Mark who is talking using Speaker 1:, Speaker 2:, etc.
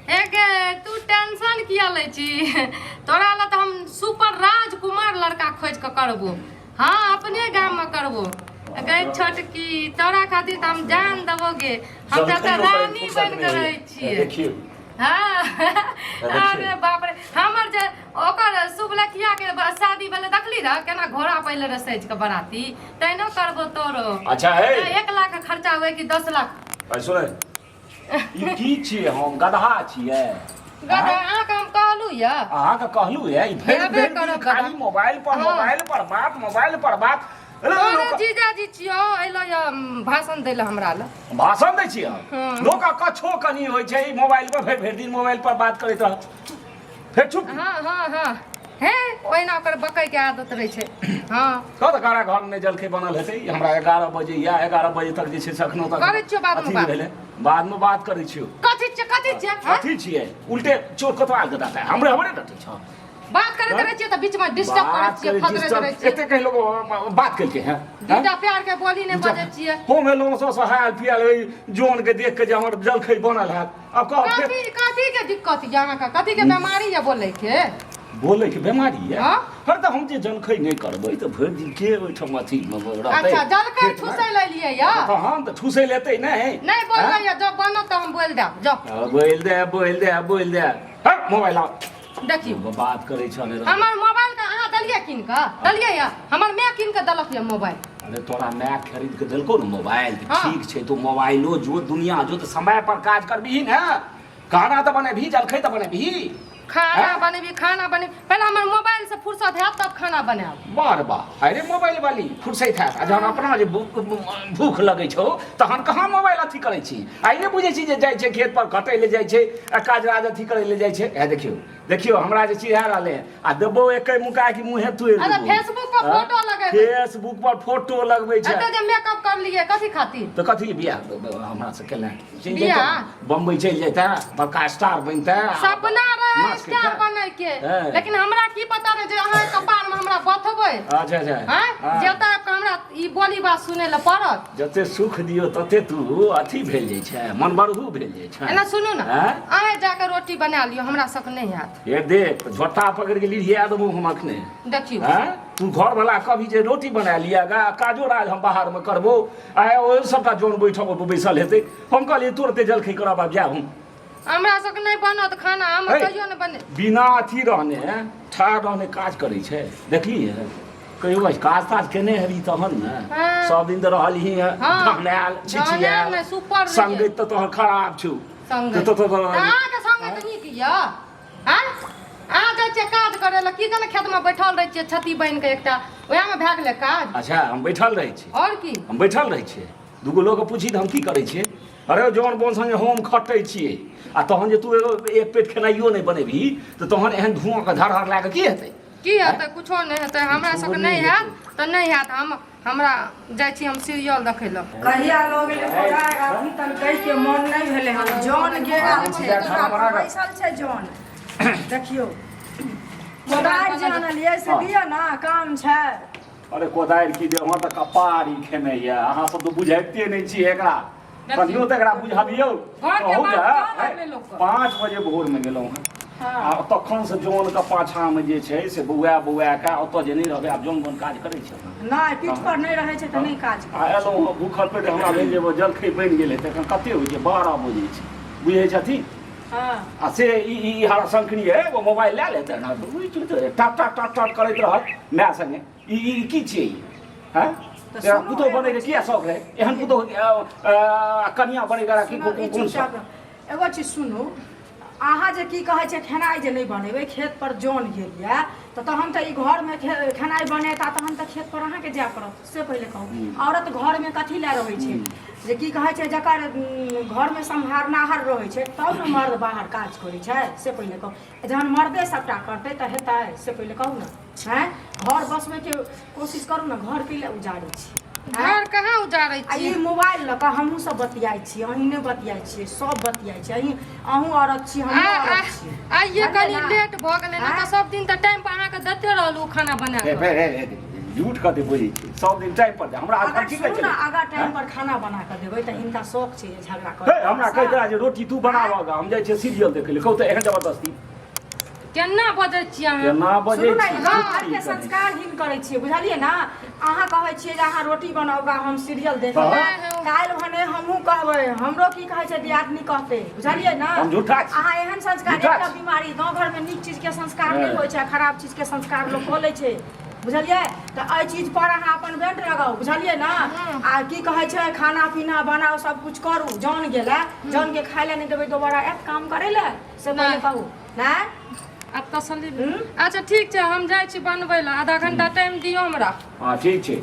Speaker 1: हे गे तू टेंशन किया लै छी तोरा लए तऽ हम सुपर राजकुमार लड़का खोजि कऽ करबो हँ अपने गाममे करबो गै छोटकी तोरा खातिर तऽ हम जान देबो गे हम तऽ एतऽ रानी बनि कऽ रहै छियै
Speaker 2: देखियौ
Speaker 1: हँ अरे बाप रे हमर जे ओकर शुभलखिया के शादी भेलै देखली रह केना घोड़ा पहिले रह सजि कऽ बराती तैनो करबो तोरो
Speaker 2: अच्छा हे
Speaker 1: 1 लाख खर्चा हुए कि 10 लाख
Speaker 2: ऐ सुन ई की छियै हम गदहा छियै
Speaker 1: गधा अहाँके हम कहलहुँ यऽ
Speaker 2: अहाँके कहलहुँ ये ई भरि
Speaker 1: हेबे
Speaker 2: भरि दिन
Speaker 1: करब
Speaker 2: खाली
Speaker 1: गदहा।
Speaker 2: मोबाइल पर मोबाइल पर बात मोबाइल पर बात अरे
Speaker 1: तोरे
Speaker 2: लोक
Speaker 1: जीजाजी छियौ अइलो यऽ भाषण दै लए हमरा लए
Speaker 2: भाषण दै छियै
Speaker 1: हँ।
Speaker 2: लोक कछो कनि होइ छै ई मोबाइल पर भरि भरि दिन मोबाइल पर बात करैत रहत फेर चुप
Speaker 1: हँ हँ हँ हे ओहिना ओकर बकैके आदत रहै छै हँ
Speaker 2: कह तऽ गारा घरमे जलखै बनल हेतै हमरा 11 बजे या 11 बजे तक जे छै से एखनो तक
Speaker 1: करै छियौ बादमे
Speaker 2: अथी
Speaker 1: बात।
Speaker 2: भेलै बादमे बात करै छियौ
Speaker 1: कथी छियै कथी छियै हँ?
Speaker 2: कथी छियै उल्टे चोर कोतवाल के डाँटै हमरे हमरे डाँटै छौ
Speaker 1: बात करैत रहै छियै तऽ बीचमे डिस्टर्ब करै
Speaker 2: बात
Speaker 1: छियै
Speaker 2: करै
Speaker 1: फदरैत
Speaker 2: disturb-
Speaker 1: रहै छियै
Speaker 2: एते कहीं लोग बात केलकै हैं
Speaker 1: दूटा प्यार के बोली नहि बजै छियै
Speaker 2: हम एलहुँ सो सहायल पियल ओहि जोन के देख के जे हमर जलखै बनल हैत आब कह फेर
Speaker 1: कथी कथी के दिक्कत यऽ अहाँके कथी के बीमारी यऽ बोलै के
Speaker 2: बोलै के बीमारी यऽ
Speaker 1: हाँ?
Speaker 2: हर तऽ हम जे जलखै नहि करबै तऽ भरि दिन के ओहिठाम अथी मे रहतै
Speaker 1: अच्छा जलखै
Speaker 2: खेतमे?
Speaker 1: ठुसै लए लिए यऽ
Speaker 2: तहन तऽ ठुसै लेतै नहि
Speaker 1: नहि बोलबै यऽ जब बनत तऽ हम बोलि देब जाउ
Speaker 2: हाँ? बोलि दे बोलि दे बोलि दे हट मोबाइल आउ
Speaker 1: देखियौ
Speaker 2: बात करै छह ने
Speaker 1: हमर मोबाइल के अहाँ देलियै कीन कऽ देलियै यऽ हमर माय कीन कऽ देलक यऽ मोबाइल
Speaker 2: अरे तोरा माय खरीद के देलको ने मोबाइल तऽ
Speaker 1: हाँ।
Speaker 2: ठीक छै तू मोबाइलो जो दुनिया जो तऽ समय पर काज करबिही ने खाना तऽ बनेबही जलखै तऽ बनेबही
Speaker 1: खाना
Speaker 2: हैं?
Speaker 1: बनेबी खाना बनेबी पहिले हमर मोबाइल से फुर्सत हैत तब खाना बनायब
Speaker 2: बार बार अरे मोबाइल वाली फुर्सत हैत आ जहन अपना जे भूख लगै छौ तहन कहाँ मोबाइल अथी करै छी आइ नहि बुझै छी जे जाइ छै खेत पर कटै लए जाइ छै आ काज राज अथी करै लए जाइ छै हे देखियौ देखियौ हमरा जे चिढ़ा रहलै हँ आ देबो एके मुका कि मुँहे तोड़ि
Speaker 1: अरे
Speaker 2: देबो
Speaker 1: फेसबुक पर
Speaker 2: हाँ?
Speaker 1: फोटो लगेबै।
Speaker 2: फेसबुक पर फोटो लगबै छै
Speaker 1: एते जे मेकअप कर लिए कथी खातिर
Speaker 2: तऽ कथी लए बियाह हमरा से केलहुँ चलि
Speaker 1: बियाह?
Speaker 2: जैतै बम्बई चलि जैतै बड़का स्टार बनितै
Speaker 1: सपना रहे
Speaker 2: नाच
Speaker 1: स्टार
Speaker 2: करितै।
Speaker 1: बनै के
Speaker 2: हैं।
Speaker 1: लेकिन हमरा की पता रहे जे अहाँ कपार में हमरा बथबै
Speaker 2: अच्छा अच्छा
Speaker 1: हैं
Speaker 2: हाँ।
Speaker 1: जेता आबि कऽ हमरा ई बोली बात सुनै लए पड़त
Speaker 2: जते सुख दियौ तते तू अथी भेल जाइ छै मनबरहू भेल जाइ छै
Speaker 1: एना सुनू ने
Speaker 2: हैं?
Speaker 1: अहें जाके रोटी बना लियौ हमरा सबके नहि हैत
Speaker 2: हे देख झोटा पकड़ि के लिरिया देबौ हम अखने
Speaker 1: देखियौ
Speaker 2: हैं तू घर वाला कभी जे रोटी बना लिया गा काजो राज हम बाहर में करबो आ ओ सबटा जोन बैठब बैसल हेतै हम कहलियै तुरते जलखै करब आब जायब हम
Speaker 1: हमरा सबके नहि बनत खाना हम
Speaker 2: है।
Speaker 1: कहियो नहि बने
Speaker 2: बिना अथी रहने ठाढ़ रहने काज करै छै देखलियै कहियो बस काज ताज केने हेबी तहन ने सब दिन तऽ रहलही हँ ढहनायल छिछियायल
Speaker 1: नहि सुपर रहियै।
Speaker 2: संगत तऽ तोहर खराब छौ
Speaker 1: संगत
Speaker 2: तऽ तो
Speaker 1: अहाँके संगत नीक यऽ आँय अहाँ जाइ छियै काज करै लए की जाने खेतमे बैठल रहै छियै छती बान्हि कऽ एकटा उएहमे भए गेलै काज
Speaker 2: अच्छा हम बैठल रहै छी
Speaker 1: आओर की
Speaker 2: हम बैठल रहै छियै दूगो लोकके पूछी तऽ हम की करै छियै अरे जौन बोन संगे हम खटै छियै आ तहन जे तू एगो एक पेट खेनाइयो नहि बनेबही तऽ तहन एहन धुआँके धरहर लए कऽ की हेतै
Speaker 1: की हेतै कुछो नहि हेतै हमरा
Speaker 2: कुछो
Speaker 1: सबके
Speaker 2: नहि
Speaker 1: नहि हैत तऽ नहि हैत हम हमरा जाइ छी हम सीरियल देखै लए
Speaker 3: कहिया लऽ गेलै कोदारि अभी तक दै के मन नहि भेलै हन जन गेल छै
Speaker 2: खाना बना कऽ।
Speaker 3: बैसल छै जन देखियौ कोदारि जे आनलियै से दिअ ने काम छै
Speaker 2: अरे कोदारि की दे हमर तऽ कपार ई खेने यऽ अहाँ सब तऽ बुझाइते नहि छी एकरा कहियो तऽ एकरा बुझाबियौ
Speaker 1: घरके
Speaker 2: कहू
Speaker 1: बात
Speaker 2: तऽ
Speaker 1: कहाँ लगलै लोकके?
Speaker 2: 5 बजे भोरमे गेलहुँ हँ आ तखनसँ जनके पाछाँमे जे छै से बौआ बौआ कऽ ओतऽ जे नहि रहबै आब जन बन काज करै छै ने।
Speaker 3: नहि पीठ पर नहि रहै छै तऽ नहि काज
Speaker 2: आ एलहुँ हँ भूखल पेट हमरा भेल जे जलखै बनि गेलै तखन कते होइ छै 12 बजै छै बुझै छथिन आ से ई ई हरा शंकरी है एगो मोबाइल लए लेतै ने बुझि चुप टक टक टक टक करैत रहत माय संगे ई ई की छियै ई हँ
Speaker 3: तऽ
Speaker 2: एकरा
Speaker 3: सुनू
Speaker 2: पुतोह
Speaker 3: एगो
Speaker 2: बनैके किया शौक रहै एहन पुतोह कनिया बनैके एकरा की
Speaker 3: सुनू, ई
Speaker 2: कोन शौक
Speaker 3: चुपचाप एगो चीज सुनू अहाँ जे की कहै छै खेनाइ जे नहि बनेबै खेत पर जन गेल यऽ तऽ तहन तऽ ई घरमे खेनाइ बनेता तहन तऽ खेत पर अहाँके जाय पड़त से पहिले कहू औरत घरमे कथी लए रहै छै जे की कहै छै जकर घरमे सम्हारनाहर रहै छै तब ने मर्द बाहर काज करै छै से पहिले कहू जहन मर्दे सभटा करतै तऽ हेतै से पहिले कहू ने आँय घर बसबैके कोशिश करू ने घर के लए उजाड़ै छी
Speaker 1: घर कहाँ उजाड़ै
Speaker 3: आ
Speaker 1: छी
Speaker 3: ई मोबाइल लऽ कऽ हमहूँ सब बतियाइ छी अहीं नहि बतियाइ छियै सब बतियाइ छी अहीं अहूँ औरत छी हमहूँ औरत छी
Speaker 1: आइए
Speaker 3: बुझलियै
Speaker 1: कनि
Speaker 3: ने?
Speaker 1: लेट भऽ गेलै ने तऽ
Speaker 3: आँय?
Speaker 1: सब दिन तऽ टाइम पर अहाँके दैते रहलहुँ खाना बना
Speaker 2: हे,
Speaker 1: कऽ
Speaker 2: हे, हे, हे, झूठ कते बजै छी सब दिन टाइम पर दे हमरा
Speaker 3: अगर
Speaker 2: अखन की कहै
Speaker 3: सुनू ने
Speaker 2: छलै
Speaker 3: अगर टाइम पर खाना बना कऽ देबै तऽ हिनका शौक छै जे झगड़ा
Speaker 2: हे
Speaker 3: करऽ
Speaker 2: हमरा कहैत रहै जे रोटी तू बनाबऽ हम जाइ छियै सीरियल देखै लए कहू तऽ एहन जबरदस्ती
Speaker 1: केना बजै छियै अहाँ
Speaker 2: केना बजै
Speaker 3: सुनू ने
Speaker 2: छी
Speaker 3: ई गाँव घरके संस्कारहीन करै छियै बुझलियै ने अहाँ कहै छियै जे अहाँ रोटी बनाउ गा हम सीरियल देखबै
Speaker 1: हँ।
Speaker 3: काल्हि भने हमहूँ कहबै हमरो की कहै छै दियादनी कहतै बुझलियै ने
Speaker 2: हम झूठा छी।
Speaker 3: अहाँ एहन संस्कार
Speaker 2: झूठा
Speaker 3: एकटा
Speaker 2: छी।
Speaker 3: बीमारी गाँव घरमे नीक चीजके संस्कार नहि
Speaker 2: हँ।
Speaker 3: होइ छै खराब चीजके संस्कार लोक कऽ लै छै बुझलियै तऽ एहि चीज पर अहाँ अपन बेंट लगाउ बुझलियै ने आ की कहै छै खाना पीना बनाउ सब कुछ करू जन गेलै जनके खाय लए नहि देबै दोबारा आयत काम करै लए से पहिले
Speaker 1: नहि।
Speaker 3: कहू नहि
Speaker 1: आब तसल्ली अच्छा ठीक छै हम जाइ छी बनबै लए आधा घंटा टाइम दियौ हमरा
Speaker 2: हँ ठीक छै